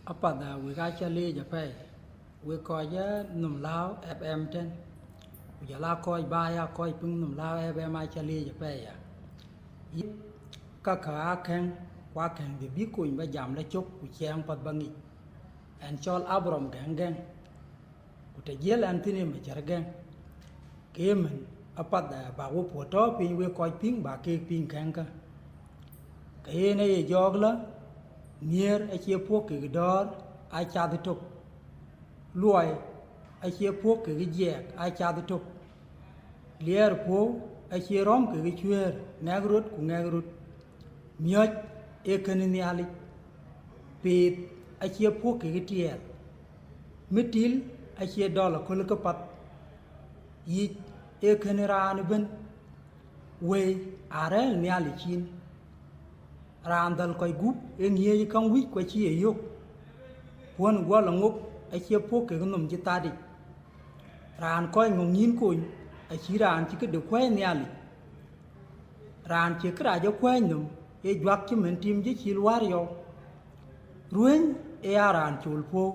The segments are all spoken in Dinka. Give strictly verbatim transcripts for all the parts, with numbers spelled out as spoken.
Apath, wek aca leec apɛi, wek kɔc ë Nhom Lääu F M tɛ̈n, ku jɔl aa kɔc bä ya kɔc piŋ Nhom Lääu F M aca leec apɛi ya. Yïn, kakë aa kɛ̈ŋ, ku aa kɛ̈ŋ bï bï kony bä jam la cök ku ciɛɛŋ path bä ŋic. Ɣɛn cɔl Abraham Gɛ̈ŋ Gɛ̈ŋ, ku të jiël ɣɛn thïn ë Macär Gɛ̈ŋ. Ke ëmën, apath, bäk we puɔ̈u tɔ̈ piny wek kɔc piŋ bäk keek piŋ kɛ̈ŋkä. Ke yen aye jɔɔk lä, nhiëër acie puɔ̈k kekë dɔ̈ɔ̈r, aa cath ëtök. Luɔi acie puɔ̈k kekë jiɛɛk, aa cath ëtök. Liɛɛr puɔ̈u acie rɔ̈m kekë cuëër, ŋɛk röt ku ŋɛk röt. Miɔ̈c ee kënë Nhialic. Piith acie puɔ̈k kekë tiɛɛl. Mïtïl acie dɔl aköl ë këpath. Yic ee kënë raan ëbën. Wëi aa rɛ̈ɛ̈r Nhialic cin. Raan dhäl kɔc gup ee ŋiëëc ë käŋ wïc ku acï ye yök. Puɔ̈n guɔ la ŋop acie puɔ̈k kekë nhom cï thatic. Raan kɔc ŋɔ̈ŋ nyïïn kony acït raan cï këde kuɛ̈i Nhialic. Raan cie kërac ë kuɛ̈ɛ̈c nhom ee juak cïmën tim jëcil wäär yɔu. Ruëny ee aa raan cool puɔ̈u.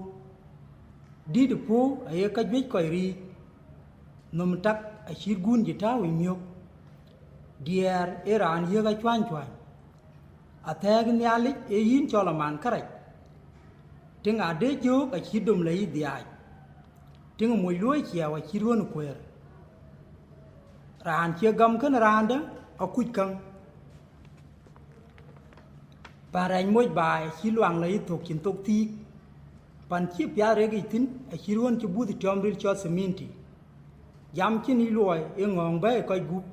Dït ë puɔ̈u aye käjuëc kɔc riic. Nhom tak acït gun cï tääu ë miök. Diɛɛr ee raan yiëk acuany cuany. Athɛ̈ɛ̈k Nhialic ee yïn cɔl aman kërac. Tiŋ ade jök acït dom la yï dhiaac. Tiŋ moc luɔ̈i ciɛɛu acït ɣön kuëër. Raan cie gam kënë raan dɛ̈ akuc käŋ. Pan rɛc moc baai acït luaŋ la yï thök cïn thok thiik. Pan cï piath rek yic thïn acït ɣön cï buth tiɔm ril cɔl thiminti. Jam cïn yic luɔi ee ŋɔ̈ɔ̈ŋ bɛ̈ɛ̈i kɔc gup.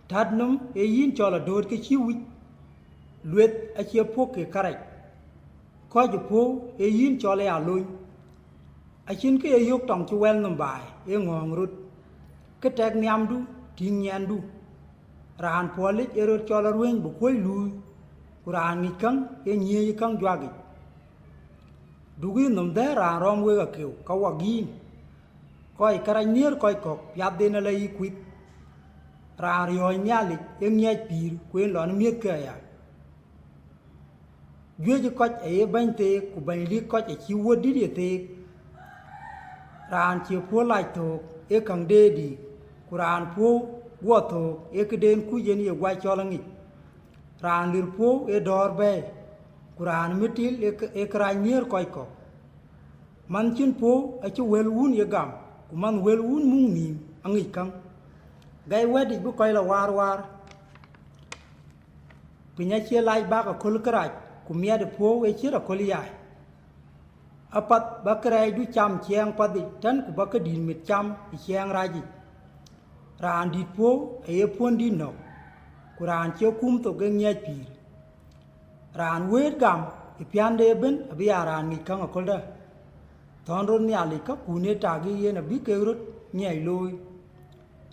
Tät nöm ee yïn cɔl adööt ke cï wïc. Lueth acie puɔ̈k ke kërac. Kɔc ë puɔ̈u ee yïn cɔl ë alony. Acïn kë ye yök tɔŋ cï wɛl nhom baai ee ŋɔ̈ɔ̈ŋ röt. Kë tɛk nhiamdu, tïŋ nyiɛndu. Raan puɔlic ee röt cɔl aruëny bï kuöc luui, ku raan ŋic käŋ ee nyiëëc ë käŋ juak yic. Duk yï nhom dhɛ̈ɛ̈r raan rɔ̈m wek akeu ka wak yïn. Kɔc kërac nhiëër kɔc kɔ̈k piathden ala yï kuith. Raan riɔ̈ɔ̈c Nhialic ee ŋiɛc pïïr ku en lɔn miëthkë aya. Juëc ë kɔc aye bɛ̈ny theek, ku bɛ̈ny lik kɔc acï wuɔ̈t dït ye theek. Raan cie puɔ̈u lac thöök ee käŋ deet yiic, ku raan puɔ̈u guɔ thöök ee këden kuc yen ye guac cɔl aŋic. Raan lir puɔ̈u ee dɔ̈ɔ̈r bɛ̈ɛ̈i, ku raan mïtïl ee kë-, ee kërac nhiëër kɔc kɔ̈k. Manh cïn puɔ̈u acï wël wun ye gam, ku manh wël wun muk nïïm aŋic käŋ. Gɛi wɛ̈t yic bï kɔc la waar waar. Piny acie lac bäk aköl kërac, ku miɛt ë puɔ̈u ee ciët aköl yai. Apath bä kërɛɛcdu cam ciɛɛŋ path yic tɛ̈n, ku bä këdït mit cam ë ciɛɛŋ rac yic. Raan dït puɔ̈u aye puɔ̈n dït nɔ̈k, ku raan cie kum thok ee ŋiɛc pïïr. Raan wëët gam ë piände ëbën abï aa raan ŋic käŋ aköldä. Thɔ̈n röt Nhialic käkkun ee tak ë yen abï kek röt ŋiɛc looi.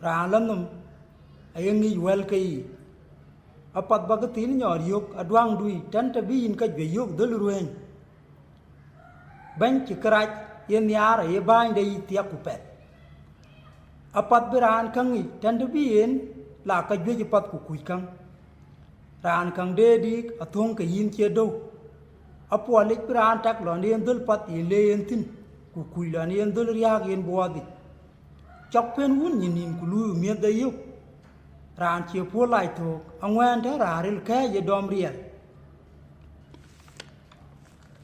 Raan la nhom aye ŋic wɛ̈l ke yiic. Apath bä kë thiin nyɔɔr yök aduaŋdu yic tɛ̈n të bï yïn käjuëc yök dhöl ruëëny. Bɛ̈ny cï kërac ye nhiaar aye bäänyde yic thiak ku pɛth. Apath bï raan käŋ ŋic tɛ̈n të bï yen la käjuëc ë path ku kuc käŋ. Raan käŋ deet yiic athöŋ ke yïn cie döu. Apuɔlic bï raan tak lɔn yen dhöl path yen le yen thïn, ku kuc lɔn yen dhöl riääk yen buɔɔth yic. Cɔk pën wun nyin nïn ku luui miëthde yök. Raan cie puɔ̈u lac thöök aŋuɛ̈ɛ̈n tɛ̈ raan ril kɛ̈ɛ̈c ye dɔm riɛl.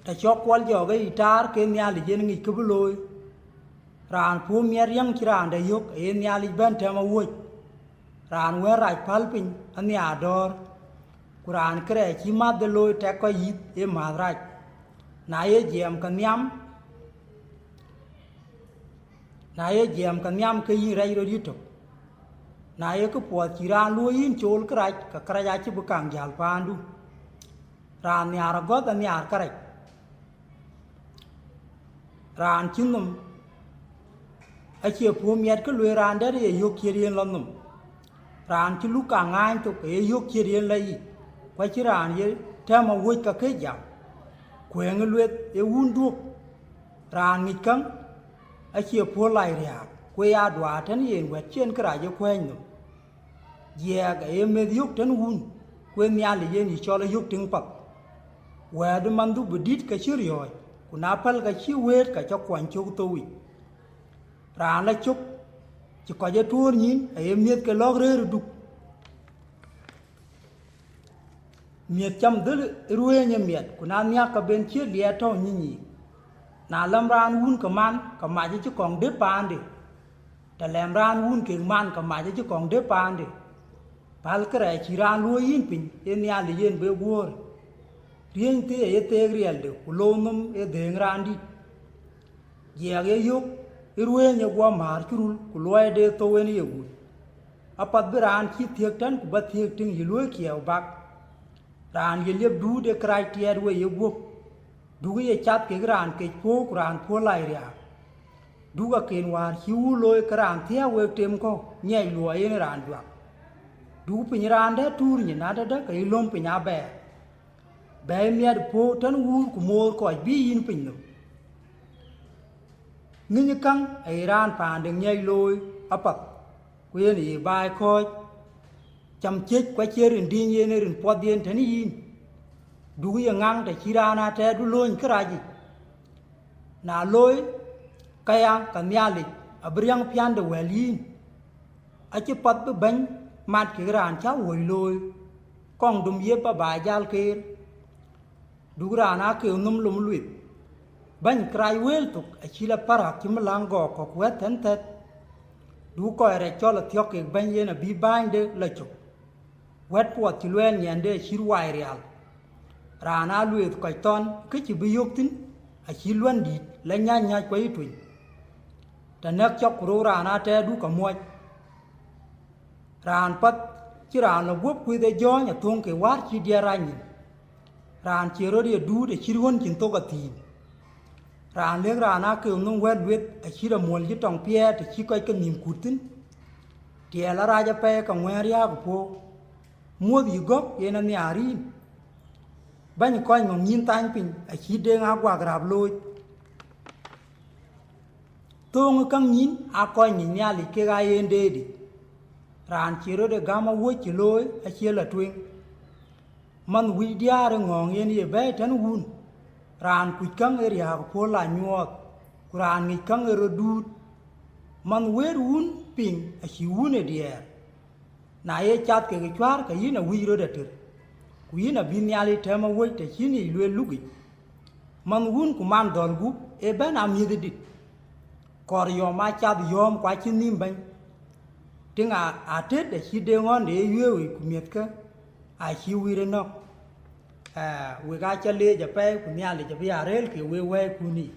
Të cɔk kuɔl jɔɔk ë yic taar ke Nhialic yen ŋic kë bï looi. Raan puɔ̈u miɛt riäŋ cï raan dɛ̈ yök aye Nhialic bɛ̈n tɛ̈m awuɔ̈c. Raan wɛ̈ɛ̈r rac päl piny anhiaar dɔ̈ɔ̈r, ku raan kërɛɛc cï mäthde looi tɛk kɔc yïth ee mäth rac. Na ye jiɛɛm ke nhiam, na ye jiɛɛm ke nhiam ke yïn rɛc rot yïtök. Na ye këpuɔth cï raan luɔ̈i yïn cool kërac, ke kërac acï bï kaŋ jäl paandu. Raan nhiaar agɔ̈th anhiaar kërac. Raan cï nhom acie puɔ̈u miɛt kë lueel raan dɛ̈t ye yök ciët yen lɔ nhom. Raan cï luk kaŋ ŋaany thok aye yök ciët yen lɔ yic, ku acïn raan ye tɛ̈m awuɔ̈c ka ke jam. Kuëëŋ ë lueth ee wun duɔ̈k. Raan ŋic käŋ acie puɔ̈u lac riääk, ku ee ya duaar tën yen wɛ̈t cï en kërac ye kuɛ̈ɛ̈c nhom. Jiɛɛk aye meth yök tën wun, ku ee Nhialic yen yï cɔl ayök tiŋ path. Wɛ̈ɛ̈t ë manhdu bï dït ke cï riɔ̈ɔ̈c, Ku na päl, ka cï wëët, ka ca kuɔny cök thou yic. Raan la cök, cï kɔc ë tuɔ̈ɔ̈r nyïn, aye miëthke lɔ̈k rëër ë duk. Miëth cam dhël ë ruëëny ë miɛt, ku na nhiäk, ka ben ciët liɛɛt tɔ̈u nyïnyiic. Na lam raan wun ke man, ka mac acï kɔŋ dëp paande. Tɛ̈ lɛm raan wun kek man, ka mac acï kɔŋ dëp paande. Päl kërɛɛc cï raan luɔ̈i yïn piny, ee Nhialic yen bï guɔ̈ɔ̈r. Riëny thii aye theek riɛlde, ku lou nhom ee dhëëŋ raan dït. Jiɛɛk ye yök ë ruëëny ë guɔ määr cï rul, ku luɔide thou en ye gut. Apath bï raan cï thiëk tɛ̈n ku ba thiëk tïŋ yï luɔ̈i kiɛɛu bak. Raan ye liep duut ë kërac tiɛɛt wei ye guöp. Duk ye cath kek raan kec puɔ̈u ku raan puɔ̈u lac riääk. Duk aken wäär cï wun looi ke raan thiääk wek tem kɔ̈u, nyiɛc luɔi en raan juak. Duk piny raan dɛ̈t tuur nyin, na tɛ̈dɛ̈ ke yï löm piny abɛɛr. Bɛ̈ɛ̈i miɛt puɔ̈u tën wuur ku moor kɔc bï yïn piny nhom. Ŋïny käŋ aye raan paande nyiɛc looi apath, ku yen ye baai kɔ̈ɔ̈c. Cam ciëc ku acie rin dïny yen, ee rin puɔth yen tën yïn. Duk ye ŋaŋ tɛ̈ cï raan atɛɛrdu lööny kërac yic. Na looi këya, ka Nhialic abï riäŋ piände wɛ̈l yïn. Acï path bï bɛ̈ny mat kek raan cä wuɔ̈c looi, kɔŋ dum yep aba jal keer. Duk raan aa keu nhom lom lueth. Bɛ̈ny kërac wëël thok acï la parak cï mïläŋ gɔɔk kɔ̈k wɛ̈t thɛ̈n thɛ̈th. Duk kɔc rɛc cɔl athiɔ̈k kek bɛ̈ny yen abï bäänyde la cök. Wɛ̈t puɔth cï luɛɛl nyiɛnde acït wai rial. Raan aa lueeth kɔc thɔn kë cï bï yök thïn, acït luɔ̈n dïït la nyäc nyäc kuɔ̈c ë tuny. Tɛ̈ nɛ̈k cɔk ku rou raan atɛɛrdu ka muɔc. Raan path cï raan la guɔ̈p kuith ë jɔ̈ɔ̈ny athöŋ ke wäär cï diɛt rac nyin. Raan cie rot ye duut acït ɣön cïn thok athïn. Raan lëk raan aa keu nhom wɛ̈t lueth acït amuɔ̈l cï tɔŋ piɛɛr tɛ̈ cï kɔc ke nhïïm kut thïn. Tiɛɛl arac apɛi ka ŋuɛ̈ɛ̈n riääk ë puɔ̈u. Muɔ̈th yï gɔ̈k yen anhiaar yïn. Bɛ̈ny kɔc ŋɔ̈ŋ nyïn thany piny acït deŋ aa guak rap looc. Thööŋ ë käŋ nyïn aa kɔc ŋic Nhialic kek aa yen deetic. Raan cie rot ë gäm awuɔ̈c cï looi acie la tueŋ. Manh wïc diäär ë ŋɔ̈ɔ̈ŋ yen ye bɛ̈ɛ̈i tën wun. Raan kuc käŋ ë riääk puɔ̈l la nyuɔɔth, ku raan ŋic käŋ ë rot duut. Manh wëët wun piŋ acï wun ë diɛɛr. Na ye cath kek cuäär, ke yïn awïc rot ater, ku yïn abï Nhialic tɛ̈m awuɔ̈c tɛ̈ cïn yic lueel luk yic. Manh wun ku man dhɔ̈l gup ë bɛ̈n amiëth ë dït. Kɔɔr yɔm aa cath yɔ̈ɔ̈m ku acïn nhïïm bɛ̈ny. Tïŋ aa, aa tët acït de ɣɔ̈nde ye yuëëu yic ku miɛ̈thke acï wïïr ë nɔ̈k. Aa, wek aa ca leec apɛi ku Nhialic abï aa rëël ke wek wɛ̈ɛ̈ikun yiic.